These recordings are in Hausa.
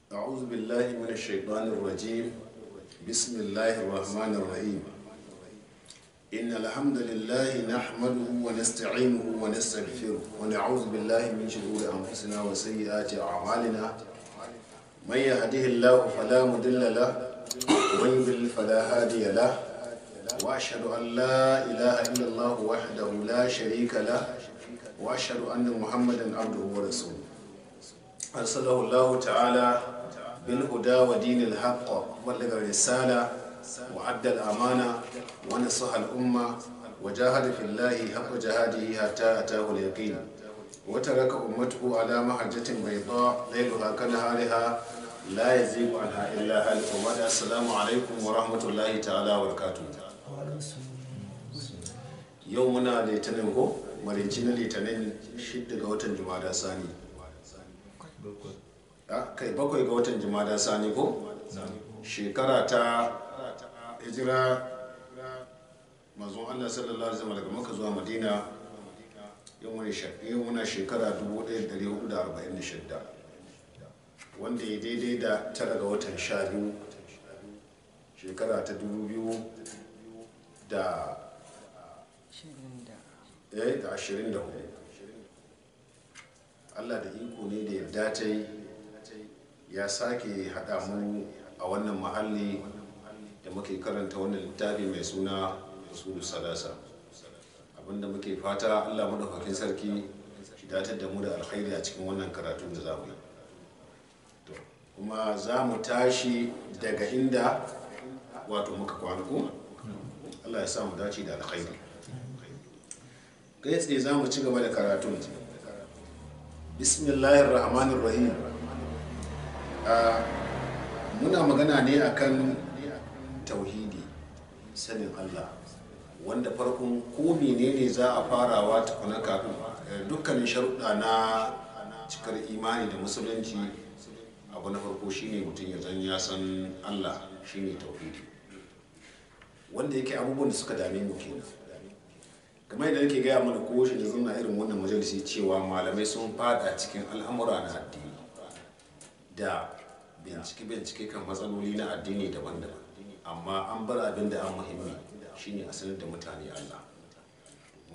أعوذ بالله من الشيطان الرجيم. بسم الله الرحمن الرحيم. إن الحمد لله نحمده ونستعينه ونستغفره ونعوذ بالله من شرور أنفسنا وسيئات أعمالنا. من يهده الله فلا مضل له ومن يضلل فلا هادي له، وأشهد أن لا إله إلا الله وحده لا شريك له، وأشهد أن محمدا عبده ورسوله. أرسله الله تعالى بالهدى ودين الحق، وبلغ الرسالة وأدى الأمانة ونصح الأمة، وجاهد في الله حق جهاده حتى أتاه اليقين، وترك أمته على محجة بيضاء ليلها كنهارها لا يزيغ عنها إلا هالك. وبعد، السلام عليكم ورحمة الله تعالى وبركاته. Yau muna Litinin ko maraice na Litinin, 6 ga watan Jumada Sani, kai, 7 ga watan Jumada Sani ko, shekara ta hijira manzon Allah sallallahu alaihi wasallam daga Makka zuwa Madina, yau muna shekara 1446, wanda ya daidai da 9 ga watan 12, shekara ta 2000 da 24. Allah da iko ne da yadda ta yi ya sake haɗa mu a wannan mahalli da muke karanta wannan littafi mai suna Usulu Salasa. Abinda muke fata, Allah madaukakin sarki shi datar da mu da alkhairi a cikin wannan karatu da za mu yi. To, kuma za mu tashi daga inda wato muka kwana ko. Allah ya sa mu dace da alkhairi. Kai tsaye za mu ci gaba da karatun. Bismillahir rahmanir rahim. Muna magana ne akan tauhidi, sanin Allah, wanda farkon ko menene za a farawa tukuna kafin dukkanin sharuɗa na cikar imani da Musulunci. Abu na farko shine mutum ya zan ya san Allah, shine tauhidi, wanda yake abubuwan da suka dame mu kenan. Kamar yadda nake gaya mana ko shi da zauna irin wannan majalisi cewa malamai sun fada cikin al'amura na addini da bincike-bincike kan matsaloli na addini daban-daban, amma an bar abin da an muhimmi, shine a sanar da mutane Allah.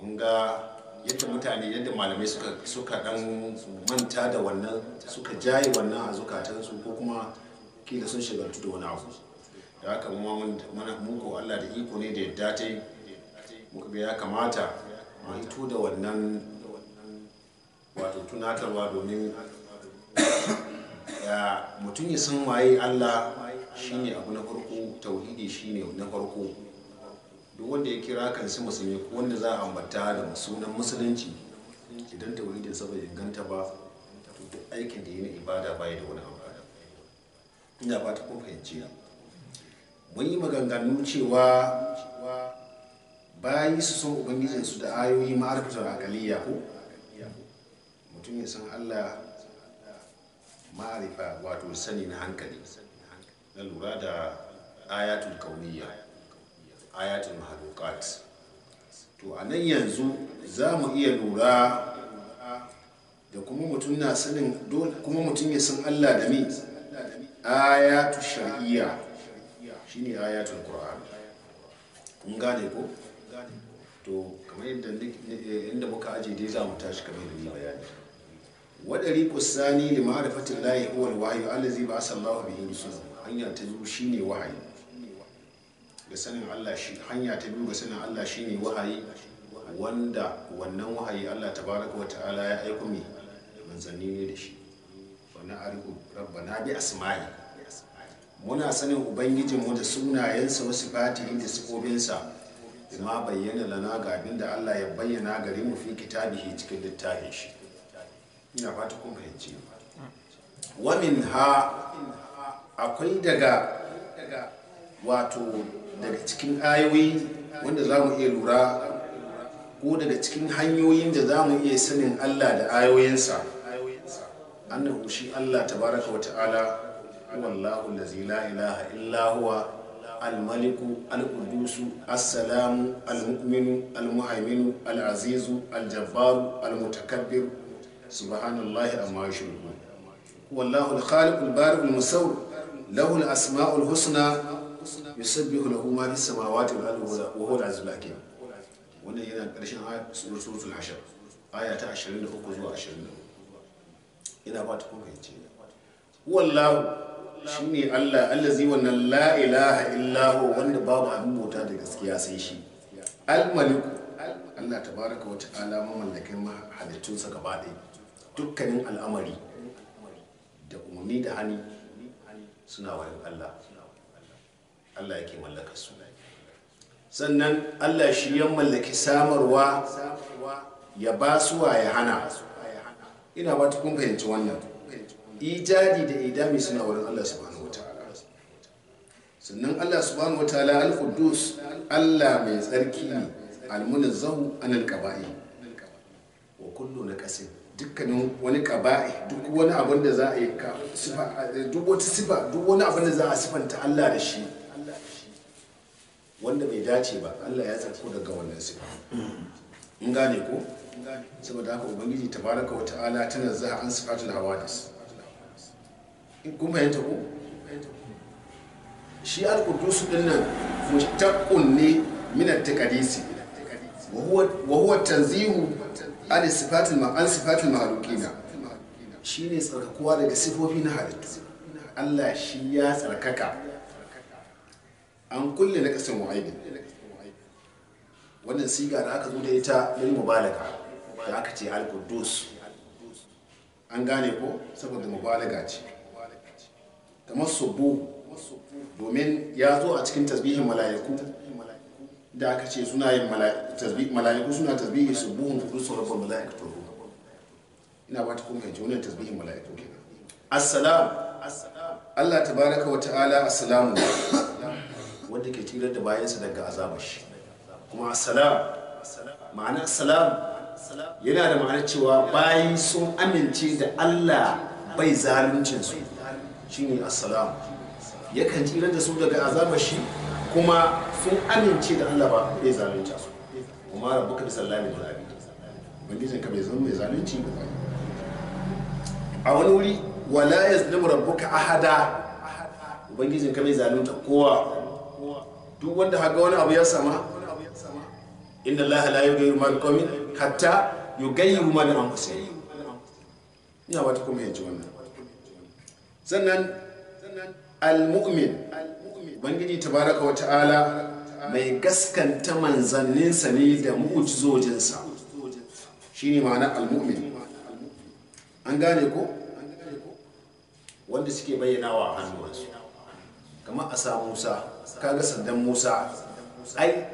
Mun ga yadda mutane, yadda malamai suka dan manta da wannan, suka jaye wannan a zukatansu, ko kuma kila sun shagaltu da wani abu. Da haka mu ko Allah da iko ne da yadda ta yi muka ga ya kamata mu hito da wannan wato tunatarwa, domin ya mutum ya san waye Allah. Shine abu na farko, tauhidi shine na farko. Duk wanda ya kira kansa musulmi ko wanda za a ambata da sunan Musulunci, idan tauhidin sa bai inganta ba, to duk aikin da yi na ibada bai da wani amfani. Ina fata kun fahimci. Mun yi maganganu cewa bayi su san ubangijinsu da ayoyi, ma'arifatar akaliya ko mutum ya san Allah ma'arifa, wato sani na hankali, na lura da ayatul kauniyya, ayatul mahalukat. To, a nan yanzu za mu iya lura da kuma mutum na sanin, kuma mutum ya san Allah da mi ayatu shar'iyya, shine ayatul Qur'an. Kun gane ko? To, kamar yadda inda muka aje dai za mu tashi, kamar yadda ni bayani. Wa dariqu sani li ma'rifati llahi huwa al-wahyu allazi ba'atha Allahu bihi rusulahu. Hanya ta biyu shine wahayi ga sanin Allah. Shi hanya ta biyu ga sanin Allah shine wahayi, wanda wannan wahayi Allah tabaraka wa ta'ala ya aiko mi manzanni ne da shi. Wa na'rifu rabbana bi asma'i, muna sanin ubangijinmu da sunayensa, wa sifatihi, da sifofinsa, ma bayyana lana, ga abinda Allah ya bayyana gare mu, fi kitabihi, cikin littafin shi. Ina fata kun fahimci. Wa minha, akwai daga wato daga cikin ayoyi wanda za mu iya lura, ko daga cikin hanyoyin da za mu iya sanin Allah da ayoyinsa, annahu, shi Allah tabaraka wa ta'ala, huwallahu allazi la ilaha illa huwa al-maliku al-qudusu as-salamu al-mu'minu al-muhaiminu al-azizu al-jabbaru al-mutakabbir, subhanallahi amma yushrikun. Wallahu al-khaliq al-bari al-musawwir lahu al-asma'ul husna yusabbihu lahu ma fis samawati wal ardi wa huwa al-azizul hakim. Wannan yana karshen suratul Hashr, aya ta 23 zuwa 24. Ina ba ta kun fahimce. Wallahu shine Allah allazi wannan la ilaha illa hu, wanda babu abin bauta da gaskiya sai shi. Al-malik, Allah tabaraka wa ta'ala mamallakin halittunsa gaba ɗaya, dukkanin al'amari da umarni da hani suna wurin Allah. Allah yake mallaka su. Sannan Allah shi ya mallaki samarwa, ya basuwa, ya hana. Ina ba ta kun fahimci wannan. Ijadi da idami suna wurin Allah subhanahu wataala. Sannan Allah subhanahu wataala al-Quddus, Allah mai tsarki ne, al-munazzahu anil qaba'i wa kullu naqasin, dukkanin wani qaba'i, duk wani abin da za a yi ka sifa, duk wata sifa, duk wani abin da za a sifanta Allah da shi wanda bai dace ba, Allah ya tsarko daga wannan sifa. In gane ko? Saboda haka Ubangiji tabaraka wa ta'ala tana zaha an sifatul hawadis. In kun fahimta ko? Shi al-Quddus din nan mushtaqqun ne min at-taqdisi wa huwa tanzihu an sifatil ma'an sifatil makhluqina. Shine tsarkakuwa daga sifofi na halittu. Allah shi ya tsarkaka an kulle na kasan wa'aibin. Wannan siga da aka zo da ita lil mubalaga da aka ce al-Quddus, an gane ko? Saboda mubalaga ce, kamar subu, domin ya zo a cikin tasbihin mala'iku da aka ce suna yin mala'iku suna tasbihi subuhun quddus rabbul mala'ikatu. Ina ba ta kun fahimci wannan tasbihin mala'iku kenan. Assalam, Allah tabaraka wa ta'ala assalamu, wanda ke tirar da bayansa daga azabar shi. Kuma assalam, ma'ana assalam yana da ma'ana cewa bayi sun amince da Allah bai zaluncin su, shine assalam. Yakan tirar da su daga azabar shi, kuma sun amince da Allah ba bai zalunta su. Kuma rabbuka bi sallami lil abid, ubangijin ka bai zama mai zalunci ba. A wani wuri wala yazlimu rabbuka ahada, ubangijin ka bai zalunta kowa. Duk wanda haga wani abu ya sama, inna allaha la yughayyiru ma biqawmin hatta yughayyiru ma bi anfusihim. Ina wata kuma yanci wannan. Sannan al-mu'min, ubangiji tabaraka wa ta'ala mai gaskanta manzanninsa ne da mu'jizojinsa, shine ma'ana al-mu'min. An gane ko? Wanda suke bayyana wa hannuwansu, kamar a sa Musa, kaga sandan Musa, ai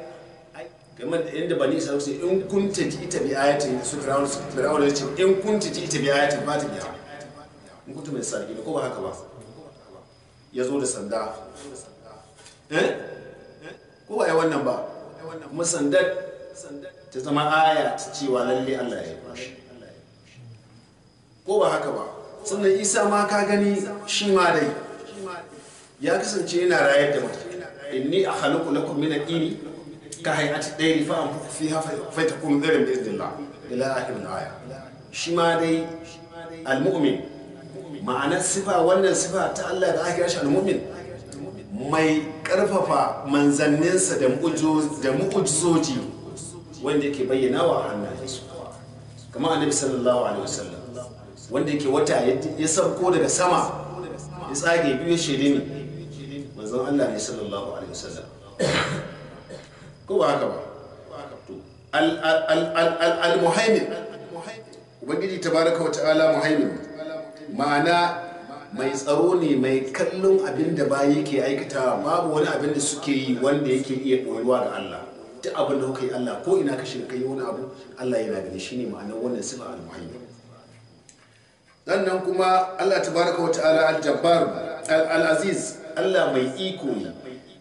kamar inda bani Isra'ila su in kunta ji ita bi ayatin su Fir'auna ya ce in kunta ji ita bi ayatin ba ta biya, in kunta mai sarki ko ba haka ba, ya zo da sanda, ko ba ya wannan ba, kuma sandar ta zama aya ta cewa lalle Allah ya yi shi, ko ba haka ba. Sannan Isa ma ka gani shi ma dai ya kasance yana rayar da mutum. Inni akhluqu lakum min al-tini ka hay'ati dayri fa anfukhu fiha fa takunu dayran bi idhnillah ila akhir al-aya. Shi ma dai al-mu'min, ma'anar sifa wannan sifa ta Allah da aka kira shi al-mu'min, mai karfafa manzanninsa da mu'ujizoji wanda yake bayyana wa hannayensu, kamar annabi sallallahu alaihi wasallam wanda yake wata ya sauko daga sama ya tsage biyu ya shaide ni manzon Allah ne sallallahu alaihi wasallam, ko ba haka ba? To al-muhaimin, ubangiji tabaraka wa ta'ala muhaimin, ma'ana mai tsaro ne, mai kallon abin da bayi ke aikata, babu wani abin da suke yi wanda yake iya ɓoyuwa ga Allah. Duk abin da kuka yi Allah, ko ina ka shiga kai wani abu Allah yana gani, shine ma'anar wannan sifa al-muhaimin. Sannan kuma Allah tabaraka wa ta'ala al-jabbar al-aziz, Allah mai iko ne,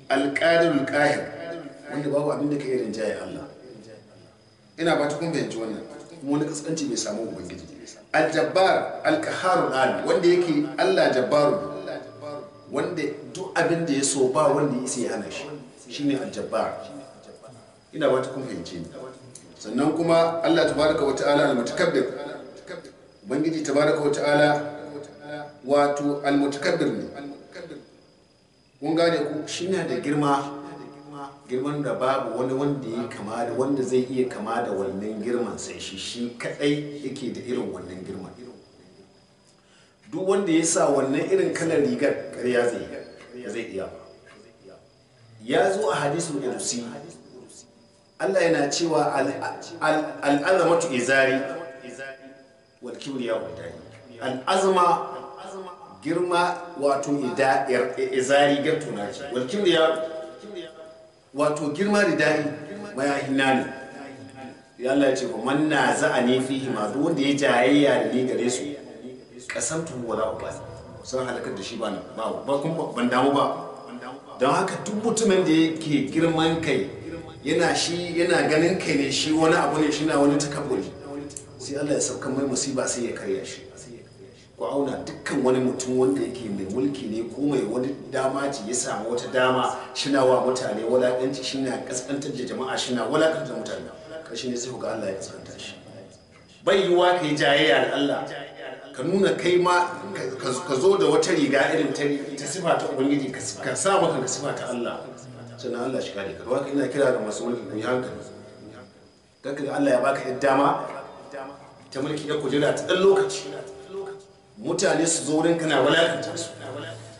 al-qadirul qahir, wanda babu abin da ka iya rinjaye Allah. Ina ba ta kun fahimci wannan, kuma wani kaskanci bai samu ubangiji. Al-jabbar al-qahharul ali, wanda yake Allah jabbaru, wanda duk abin da ya so ba wanda ya isa ya hana shi, shine al-jabbar. Ina ba ta kun fahimci ni. Sannan kuma Allah tabaraka wa ta'ala al-mutakabbir, ubangiji tabaraka wa ta'ala wato almutakabbir ne. Kun gane ku, shi na da girma, girman da babu wani wanda ya kama da wanda zai iya kama da wannan girman sai shi, shi kadai yake da irin wannan girman. Duk wanda ya sa wannan irin kalar rigar ƙarya zai iya ba. Ya zo a hadisul qudusi, Allah yana cewa al'azamatu izari wal kibriya ridai. Al'azama girma wato izari gartuna ce, wal kibriya wato girma ridai mayahina ne. Ya Allah ya ce man naza'ani fihi ma, duk wanda ya jayayya da ni gare su, kasantu wala ubali, sun halakar da shi ba ba kuma ban damu ba. Don haka duk mutumin da yake girman kai, yana shi yana ganin kai ne shi wani abu ne, shi na wani takabburi, sai Allah ya sauka mai musiba sai ya karya shi. Ku auna dukkan wani mutum wanda yake mai mulki ne ko mai wani dama ce, ya samu wata dama shina wa mutane wulaƙanci, shina kaskantar da jama'a, shina wulaƙantar da mutane, karshe ne sai ku ga Allah ya kaskanta shi. Bai yiwuwa ka yi jayayya da Allah, ka nuna kai ma ka zo da wata riga irin ta sifa ta Ubangiji, ka sa maka ka sifa ta Allah, sannan Allah shi kare ka. Don haka ina kira ga masu mulki, ku yi hankali. Kanka ga Allah ya baka yadda dama ta mulki ya kujera ta ɗan lokaci, mutane su zo wurin kana wulakanta su,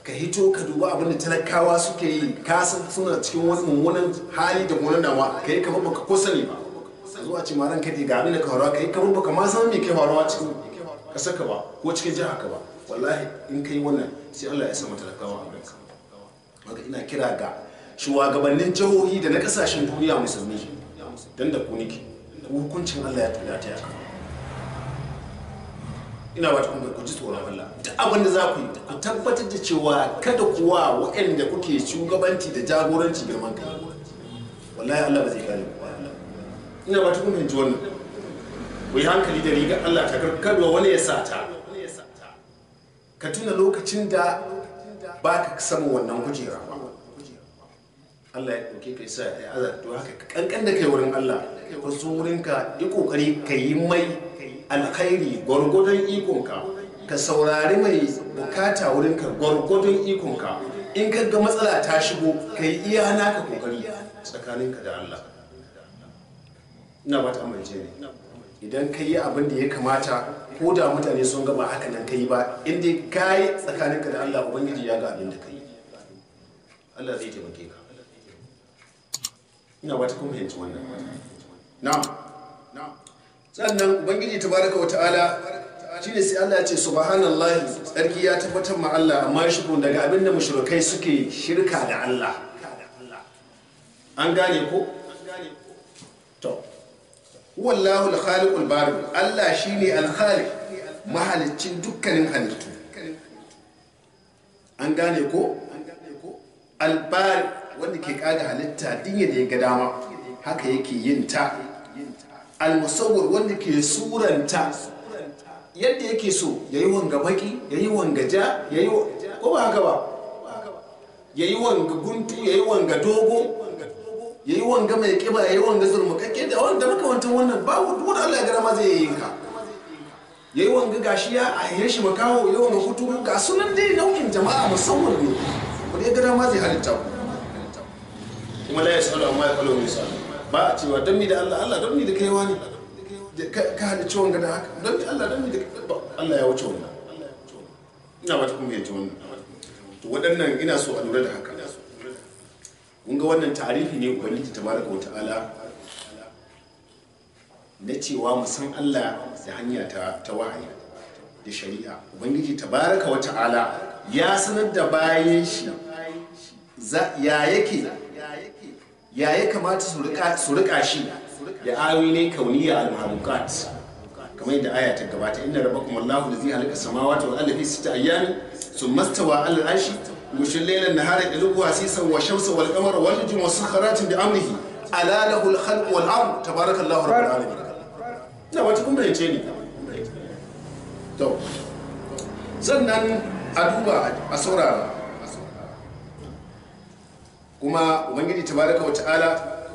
ka hito ka duba abin da talakawa suke yi, ka san suna cikin wani mummunan hali da mummunan damuwa, ka yi kamar baka ko sani ba. Zuwa ce ma ranka ga abin da ka faruwa, ka yi kamar baka ma san me ke faruwa cikin kasar ka ba ko cikin jihar ka ba. Wallahi in kai wannan sai Allah ya sama talakawa a wurinka. Haka ina kira ga shugabannin jihohi da na kasashen duniya musulmi, dan da ku nake, hukuncin Allah ya tura ta yaka. Ina ba ta ku ji tsoron Allah. Duk abin da za ku yi, ku tabbatar da cewa kada kuwa waɗanda kuke shugabanci da jagoranci girman kai. Wallahi Allah ba zai kare ku. Ina ba ta kun fahimci wannan. Ku yi hankali da rigar Allah ta karkarwa wani ya sa ta. Ka tuna lokacin da ba ka saman wannan kujera ba, Allah ya ɗauke ka sa ya azar. To haka ka kankan da kai wurin Allah, ka zo wurin ka yi kokari ka yi mai alkhairi gwargwadon ikonka, ka saurari mai bukata wurin ka gwargwadon ikonka. In ka ga matsala ta shigo, ka yi iya naka kokari tsakaninka da Allah. Ina ba ta amince ne, idan ka yi abin da ya kamata, ko da mutane sun gaba haka nan ka yi ba, in dai ka yi tsakaninka da Allah, Ubangiji ya ga abin da ka yi, Allah zai taimake ka. Ina ba ta kuma fahimci wannan. Na'am. Sannan Ubangiji tabaraka wa ta'ala shine sai Allah ya ce subhanallahi, tsarki ya tabbatar ma Allah amma shi daga abin da mushrikai suke shirka da Allah. An gane ko? To wallahu al-khaliqul bari, Allah shine al-khaliq, mahaliccin dukkanin halittu. An gane ko? Al-bari wanda ke kaga halitta din yadda ya ga dama, haka yake yin ta. Al-musawwir wanda ke suranta yadda yake so, yayi wanga baki, yayi wanga ja, yayi ko ba haka ba, yayi wanga guntu, yayi wanga dogo, yayi wanga mai kiba, yayi wanga zurmukakke, da wanda makamantan wannan, babu duk wanda Allah ya gara ma zai yi ka. Yayi wanga gashi ya a shi makaho, yayi wanga kuturu, ga sunan dai nau'in jama'a musawwir ne wanda ya gara ma zai halitta ku. Kuma la yasalu amma yafalu misal, ba a cewa don mi da Allah, Allah don mi da kaiwa ne ka halicci wanga da haka, don mi Allah, don mi da Allah ya wuce wannan. Ina ba ta kuma yace wannan. To waɗannan ina so a lura da haka. Kun ga wannan tarihi ne Ubangiji tabaraka wa ta'ala na cewa mu san Allah da hanya ta wahayi da shari'a. Ubangiji tabaraka wa ta'ala ya sanar da bayan shi ya yake, ya ya kamata su rika shi da ayoyi ne kauniya al-mahalukat, kamar yadda aya ta gabata, inna rabbakum Allahu allazi khalaqa samawati wal arda fi sittati ayyamin thumma stawa 'ala al-'arshi yughshi al-layla an-nahara yatlubuhu hasisan wa shamsa wal qamara wal nujuma musakhkharatin bi amrihi ala lahu al-khalqu wal amru tabarakallahu rabbul alamin. Ina wata kun bayyance ni. To sannan a duba a saurara kuma Ubangiji tabaraka wa ta'ala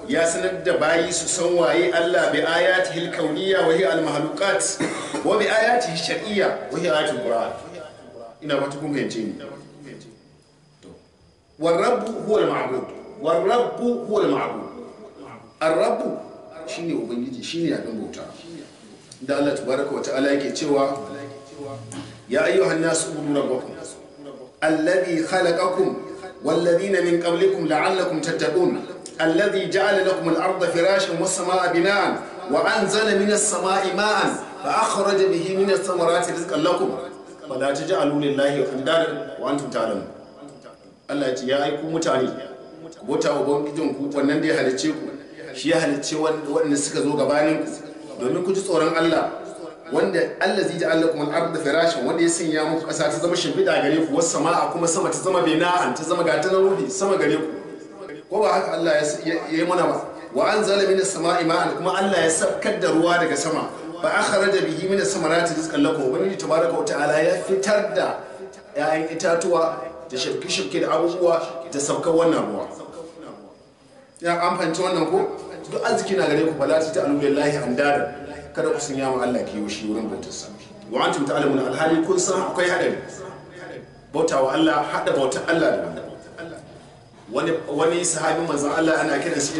ya sanar da bayi su san waye Allah bi ayatihi al-kauniyya wa hiya al-makhluqat wa bi ayatihi shar'iyya wa hiya ayatul Qur'an. Ina ba ta kun fahimce ni. To, warabbu huwa al-ma'bud, warabbu huwa al-ma'bud. Ar-rabbu shine ubangiji, shine abin bauta. Da Allah tabaraka wa ta'ala yake cewa ya ayyuhan nasu ubudu rabbakum alladhi khalaqakum walladhina min qablikum la'allakum tattaqun alladhi ja'ala lakum al-ardha firashan was-samaa'a bina'an wa anzala minas samaa'i ma'an fa akhraja bihi minas thamarati rizqan lakum fala taj'alu lillahi andadan wa antum ta'lamun. Allah ya ce ya aiku mutane ku bauta wa ubangijinku wannan da ya halicce ku, shi ya halicce waɗanda suka zo gabanin ku domin ku ji tsoron Allah, wanda allazi ja'ala lakum al-ardha firashan, wanda ya sanya muku ƙasa ta zama shimfiɗa gare ku, was sama'a kuma sama ta zama bina'an, ta zama gata na rufi sama gare ku. Ko ba haka Allah ya yi mana ba? Wa anzala minas sama'i ma'an, kuma Allah ya sabkar da ruwa daga sama, fa akhraja bihi minas samarati rizqan lakum. Ubangiji tabaraka wa ta'ala ya fitar da 'ya'yan itatuwa da shirke-shirke da abubuwa da saukar wannan ruwa. Ya an fahimci wannan ko? Duk arziki na gare ku, fala ta ta'alu lillahi andada, kada ku sanya ma Allah kiyo shi wurin bautarsa. Wa antum ta'lamuna, alhali kun san akwai hadari bautawa Allah, hada bautar Allah da wani. Wani sahabin manzon Allah ana kiran shi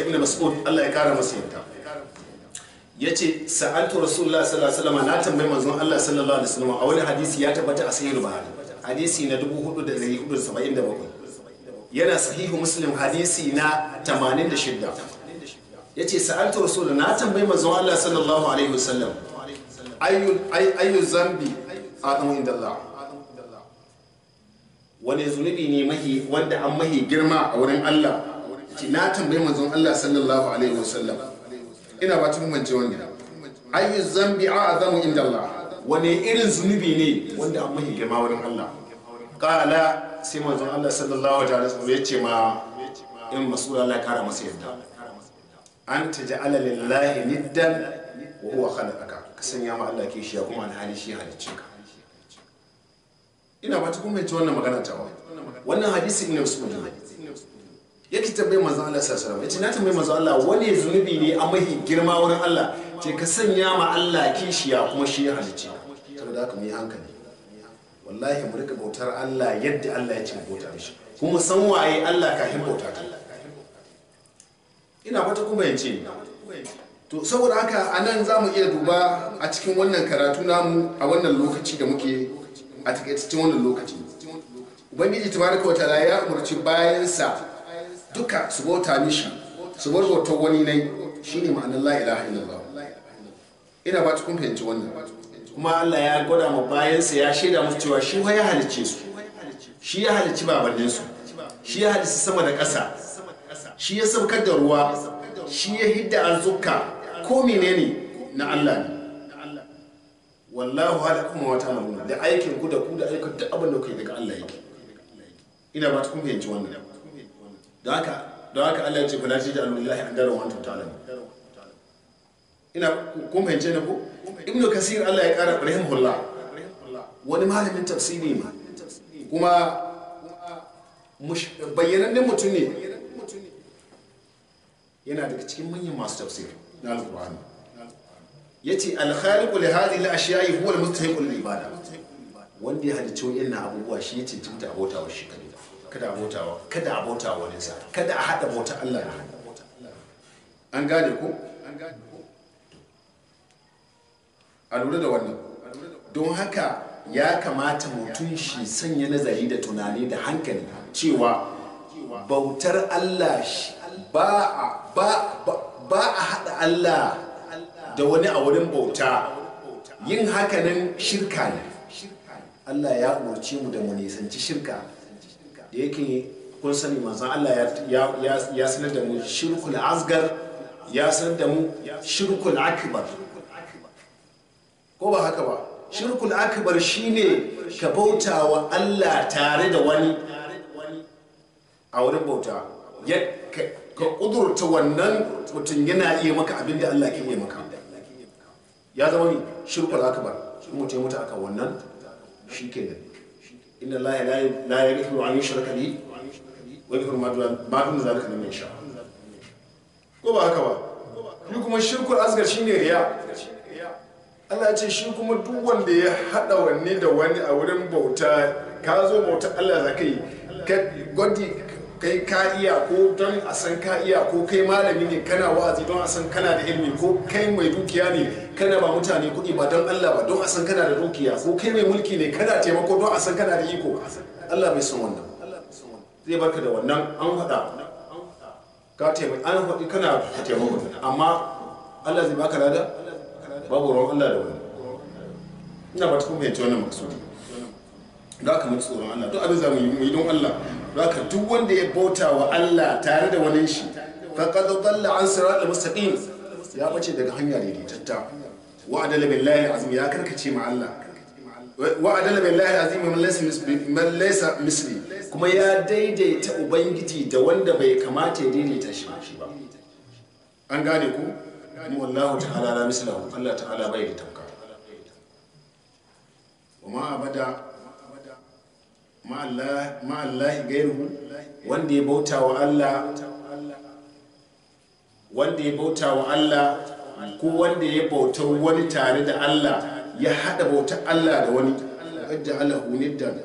Ibn Mas'ud, Allah ya kara masa yadda, yace sa'altu Rasulullah sallallahu alaihi wasallam, na tambayi manzon Allah sallallahu alaihi wasallam. A wani hadisi ya tabbata a Sahih Bukhari, hadisi na 4477, yana Sahihu Muslim hadisi na 86, yace sa'altu Rasulullah, na tambayi manzon Allah sallallahu alaihi wasallam, ayyu zambi adamu inda Allah, wani zunubi ne mahi wanda an mahi girma a wurin Allah? Yace na tambayi manzon Allah sallallahu alaihi wasallam. Ina ba ta mance wannan, ayyu zambi a'zamu inda Allah, wani irin zunubi ne wanda an mahi girma wurin Allah? Qala, sai manzon Allah sallallahu alaihi wasallam ya ce ma in Mas'ud, Allah ya kara masa yadda, an taj'ala lillahi niddan wa huwa khalaqaka, ka sanya ma Allah kishiya kuma alhali shi halicce ka. Ina ba ta kuma wannan magana ta wa wannan hadisi Ibn Mas'ud yake tambayi manzon Allah sallallahu alaihi wasallam, yace na tambayi manzon Allah wani zunubi ne a mahi girma wurin Allah, ce ka sanya ma Allah kishiya kuma shi ya halicce ka. Saboda haka mu yi hankali, wallahi mu rika bautar Allah yadda Allah ya ce mu bauta mishi, kuma san waye Allah kafin bauta ta. Ina fata kuma yance. To saboda haka anan za mu iya duba a cikin wannan karatu namu a wannan lokaci da muke a takaitaccen wannan lokaci, Ubangiji tabaraka wa ta'ala ya umarci bayansa duka su bauta mishi, su bar bautar wani nai, shine ma'anar la ilaha illallah. Ina ba ta kun fahimci wannan. Kuma Allah ya gwada ma bayansa, ya shaida musu cewa shi ya halicce su, shi ya halicci babanninsu, shi ya halicci sama da ƙasa, shi ya saukar da ruwa, shi ya hidda arzuka, ko menene na Allah ne. Wallahu halakum wa ta'maluna, da aikin ku da ku da aikin duk abin da kuke daga Allah yake. Ina ba ta kun fahimci wannan. Don haka Allah ya ce fala taj'alu lillahi andadan wa antum ta'lamun. Ina kun fahimce ne ko? Ibn Kasir Allah ya kara rahimahullah, wani malamin tafsiri ne kuma bayyanannen mutum ne, yana daga cikin manyan masu tafsir na Alqur'ani. Yace al-khaliqu li hadhihi al-ashya'i huwa al-mustahiqu lil-ibada, wanda ya halicci wa'annan abubuwa shi ya cancanta abota wa shi kadai, kada abotawa, kada abotawa wani sa, kada a hada bauta Allah da an gane ko? A lura da wannan. Don haka ya kamata mutum shi sanya nazari da tunani da hankali cewa bautar Allah ba a haɗa Allah da wani a wurin bauta. Yin hakanan shirka ne. Allah ya umarce mu da mu nisanci shirka. Da yake kun sani manzon Allah ya sanar da mu shirkul asgar, ya sanar da mu shirkul akbar. Ko ba haka ba? Shirkul akbar shine ka bauta wa Allah tare da wani a wurin bauta. Ka kudurta wannan mutum yana iya maka abin da Allah ke iya maka. Ya zama ni shirkul akbar. Mutum ya mutu akan wannan shikenan. Inna Allah la yaghfiru an yushraka bihi wa yaghfiru ma duna zalika liman yasha. Ko ba haka ba? Shi kuma shirkul asgar shine riya. Allah ce shi kuma duk wanda ya hada wanne da wani a wurin bauta, ka zo bauta Allah za ka yi, ka gwadi kai ka iya, ko don a san ka iya, ko kai malami ne kana wa'azi don a san kana da ilimi, ko kai mai dukiya ne kana ba mutane kuɗi ba don Allah ba, don a san kana da dukiya, ko kai mai mulki ne kana taimako don a san kana da iko. Allah bai san wannan, zai barka da wannan. An faɗa ka taimako, an faɗi kana taimako, amma Allah zai baka lada? Babu ruwan Allah da wani. Ina ba ta kuma yanci wannan maksudi. Da aka mutu tsoron Allah, duk abin za mu yi don Allah. Da aka duk wanda ya bauta wa Allah tare da wani shi, faqad dalla an siratal mustaqim, ya bace daga hanya daidaitatta. Wa adala billahi azim, ya karkace ma Allah. Wa adala billahi azim man laysa misli, kuma ya daidaita ubangiji da wanda bai kamata ya daidaita shi ba. An gane ku? Mu wallahu ta'ala la mislahu, Allah ta'ala bai da tamka. Wa ma abada ma Allah gairuhu, wanda ya bauta wa Allah, wanda ya bauta wa Allah ko wanda ya bauta wani tare da Allah, ya hada bauta Allah da wani, ja'alahu niddan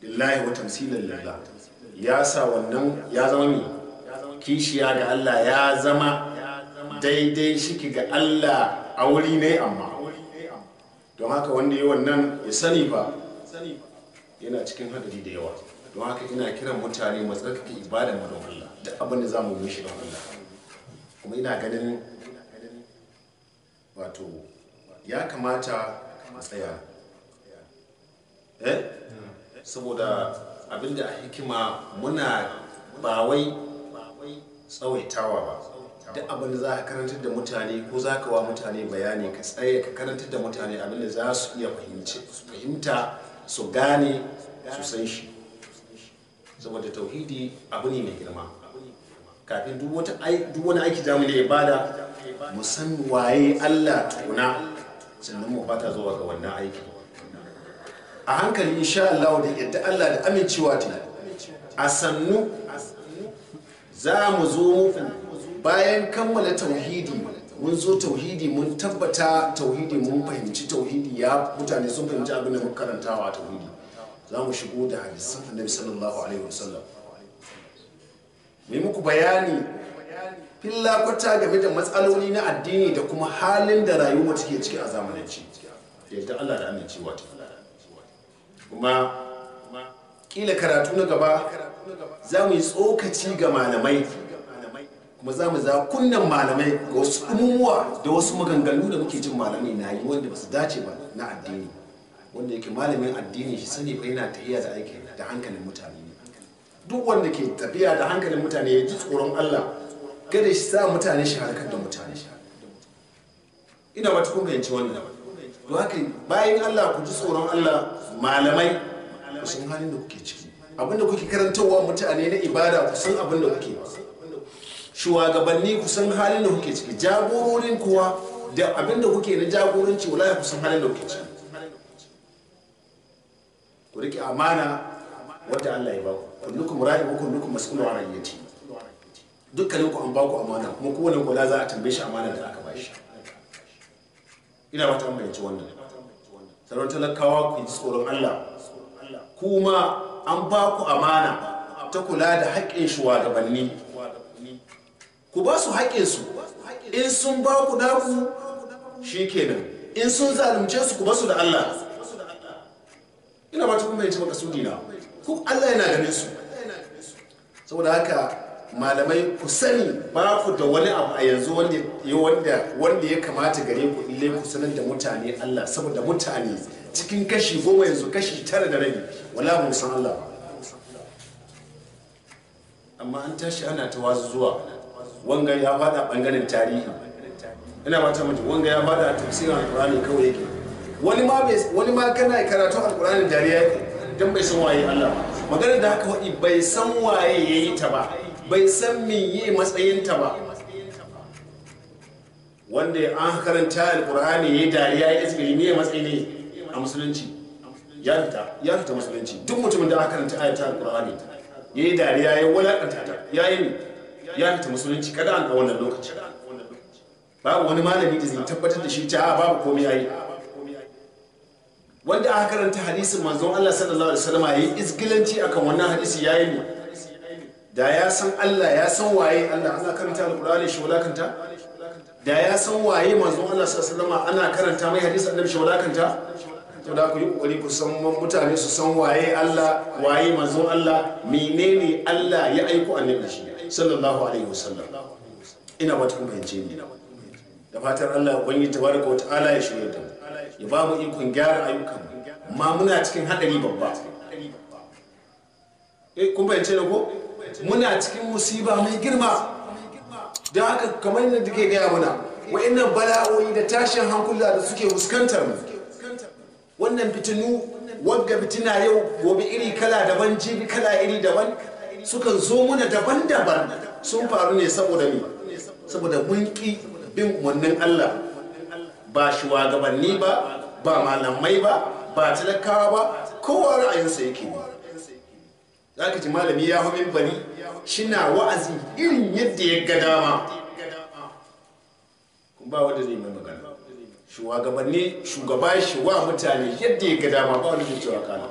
lillahi wa tamsilan lillah, ya sa wannan ya zama mi kishiya ga Allah, ya zama daidai shiki ga Allah a wuri ne. Amma don haka wanda ya wannan ya sani ba yana cikin hadari da yawa. Don haka ina kiran mutane mu tsarkake ibadar mu don Allah, duk abin da zamu yi shi don Allah. Kuma ina ganin wato ya kamata mu tsaya saboda abinda a hikima muna ba wai tsawaitawa ba. Duk abin da za ka karantar da mutane ko za ka wa mutane bayani, ka tsaye ka karantar da mutane abin da za su iya fahimta, su gane, su san shi. Saboda tauhidi abu ne mai girma. Kafin duk wani aiki zamu da ibada, mu san waye Allah tukuna, sannan mu fata zuwa ga wannan aiki. A hankali insha Allah, da yadda Allah da amincewa ta, a sannu za mu zo muku bayan kammala tauhidi. Mun zo tauhidi, mun tabbata tauhidi, mun fahimci tauhidi, ya mutane sun fahimci abin da muka karantawa a tauhidi. Za mu shigo da hadisan Annabi sallallahu alaihi wasallam, mu yi muku bayani filla kwata game da matsaloli na addini da kuma halin da rayuwa take ciki a zamanance, yadda Allah da amincewa ta. Kuma kila karatu na gaba za mu yi tsokaci ga malamai, kuma za mu za kunnan malamai ga wasu umumuwa da wasu maganganu da muke jin malamai na yi wanda ba su dace ba na addini. Wanda yake malamin addini shi sani fa yana tafiya da aiki da hankalin mutane ne. Duk wanda ke tafiya da hankalin mutane ya ji tsoron Allah, kada shi sa mutane shi harkar da mutane. Ina ba kun fahimci wannan. Don haka bayan Allah ku ji tsoron Allah, malamai ku san halin da kuke ciki, abinda kuke karantarwa mutane na ibada ku san abin da kuke ba. Shugabanni ku san halin da kuke ciki, jagororin kuwa da abin da kuke na jagoranci wallahi ku san halin da kuke ciki. Ku rike amana wadda Allah ya ba ku. Kullukum ra'in wa kullukum mas'ulun an ra'iyyati. Dukkanin ku an ba ku amana, kuma kowane kula za a tambaye shi amana da aka ba shi. Ina ba ta ambaci wannan. Sauran talakawa ku ji tsoron Allah. Kuma an ba ku amana ta kula da haƙƙin shugabanni. Ku ba su haƙƙinsu, in sun ba ku naku shi kenan, in sun zalunce su ku ba su da Allah. Ina ba ta kuma yanci makasudi na, ku Allah yana ganin su. Saboda haka malamai ku sani ba ku da wani abu a yanzu wanda ya kamata gare ku ille ku sanar da mutane Allah. Saboda mutane cikin kashi 10 yanzu kashi 9.5 wala mu san Allah ba. Amma an tashi ana ta wazu zuwa wanga ya fada bangaren tarihi, ina ba ta mutu, wanga ya fada tafsirin alkurani kawai yake. Wani ma kana karatu alkurani dariya yake dan bai san waye Allah ba. Maganar da haka wadi bai san waye yayi ta ba, bai san me yi matsayin ta ba. Wanda an karanta alkurani yayi dariya ya izgili, me matsayi ne a musulunci? Ya fita musulunci. Duk mutumin da aka karanta ayatul alkurani yayi dariya ya wulakanta ta, yayi ne ya fita musulunci kada an ga wannan lokaci. Babu wani malami da zai tabbatar da shi ta babu komai yayi. Wanda aka karanta hadisin manzon Allah sallallahu alaihi wasallam yayi izgilanci akan wannan hadisi yayi ne. Da ya san Allah, ya san waye Allah, ana karanta alqur'ani shi wulakanta. Da ya san waye manzon Allah sallallahu alaihi wasallam, ana karanta mai hadisi annabi shi wulakanta. To da ku yi kokari ku san mutane su san waye Allah, waye manzon Allah, menene Allah ya aiko annabi shi sallallahu alaihi wasallam. Ina ba ta kun fahimce ni. Da fatar Allah ubangiji tabaraka wa ta'ala ya shirye da mu, ya ba mu ikon gyara ayyukan mu. Ma muna cikin hadari babba. Kun fahimce ni ko? Muna cikin musiba mai girma. Don haka kamar yadda ke gaya mana, wa'annan bala'o'i da tashin hankula da suke fuskantar mu, wannan fitinu, wagga fitina yau gobe iri kala daban, jibi kala iri daban, sukan zo muna daban-daban. Sun faru ne saboda me? Saboda mun ƙi bin umarnin Allah. Ba shugabanni ba, ba malamai ba, ba talakawa ba, kowa ra'ayinsa yake bi. Za ka ji malami ya hau minbari shina wa'azi irin yadda ya ga dama, kun ba wanda zai mai magana. Shugabanni, shugaba shi wa mutane yadda ya ga dama, ba wanda zai cewa kana.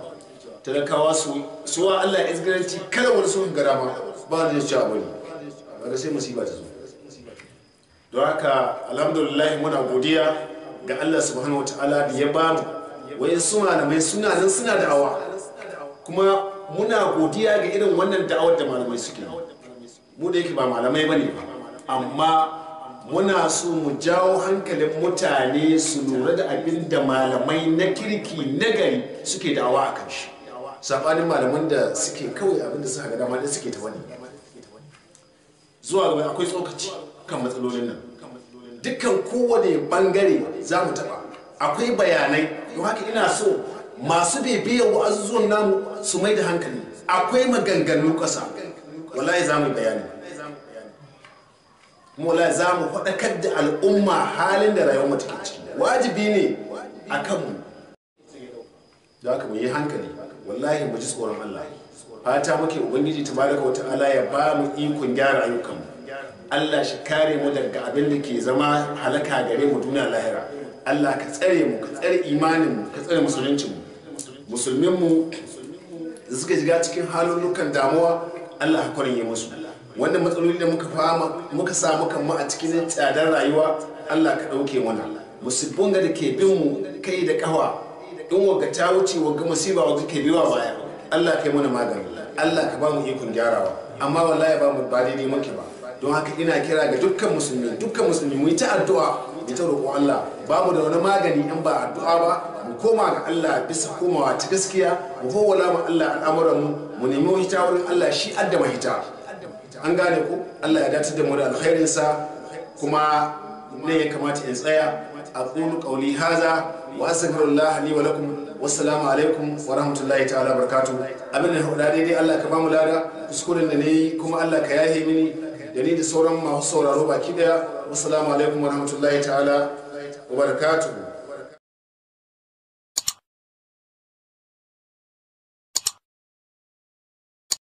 Talakawa su wa Allah izgiranci kada wani sun ga dama, ba wanda zai cewa bari. Kaga sai musiba ta zo. Don haka alhamdulillah muna godiya ga Allah subhanahu wataala da ya bamu wayansu malamai suna nan suna da'awa, kuma muna godiya ga irin wannan da'awar da malamai suke. Mu da yake ba malamai bane ba, amma muna so mu jawo hankalin mutane su lura da abin da malamai na kirki na gari suke da'awa a kan shi, saɓanin malaman da suke kawai abin da suka ga dama da suke ta wani. Zuwa gaba akwai tsokaci kan matsalolin nan, dukkan kowane bangare za mu taɓa, akwai bayanai. Don haka ina so masu bibiyar wa'azuzuwan namu su mai da hankali. Akwai maganganu ƙasa, wallahi za mu yi bayani, kuma wallahi za mu faɗakar da al'umma halin da rayuwar mu take ciki. Wajibi ne a kanmu, da haka mu yi hankali, wallahi mu ji tsoron Allah. Fata muke ubangiji tabaraka wa ta'ala ya ba mu ikon gyara ayyukanmu. Allah shi kare mu daga abin da ke zama halaka gare mu duniya lahira. Allah ka tsare mu, ka tsare imanin mu, ka tsare musuluncin mu. Musulmin mu da suka shiga cikin halullukan damuwa, Allah ka kwarin musu. Wannan matsaloli da muka fama muka samu kanmu a cikin tsadar rayuwa, Allah ka ɗauke mana. Musibbun da ke bin mu kai da ƙawa, in wagga ta wuce wagga musiba wagga ke biwa baya, Allah ka yi mana magani, Allah ka ba mu ikon gyarawa. Amma wallahi ba mu ba daidai muke ba. Don haka ina kira ga dukkan musulmi, dukkan musulmi mu yi ta addu'a, mu ta roƙo Allah. Ba mu da wani magani in ba addu'a ba. Mu koma ga Allah bisa komawa ta gaskiya, mu fawwala mu Allah al'amuran mu, mu nemi mahita wurin Allah, shi adda mahita. An gane ku? Allah ya dace da mu da alkhairin sa. Kuma ne ya kamata in tsaya. Aqulu qawli hadha wa astaghfirullah li wa lakum. Wassalamu alaikum wa rahmatullahi ta'ala barakatuh. Abin da huda daidai Allah ka bamu lada, kuskuren da nayi kuma Allah ka yahe mini da ni da sauran masu sauraro baki daya. Wassalamu alaikum wa rahmatullahi ta'ala wa barakatuh.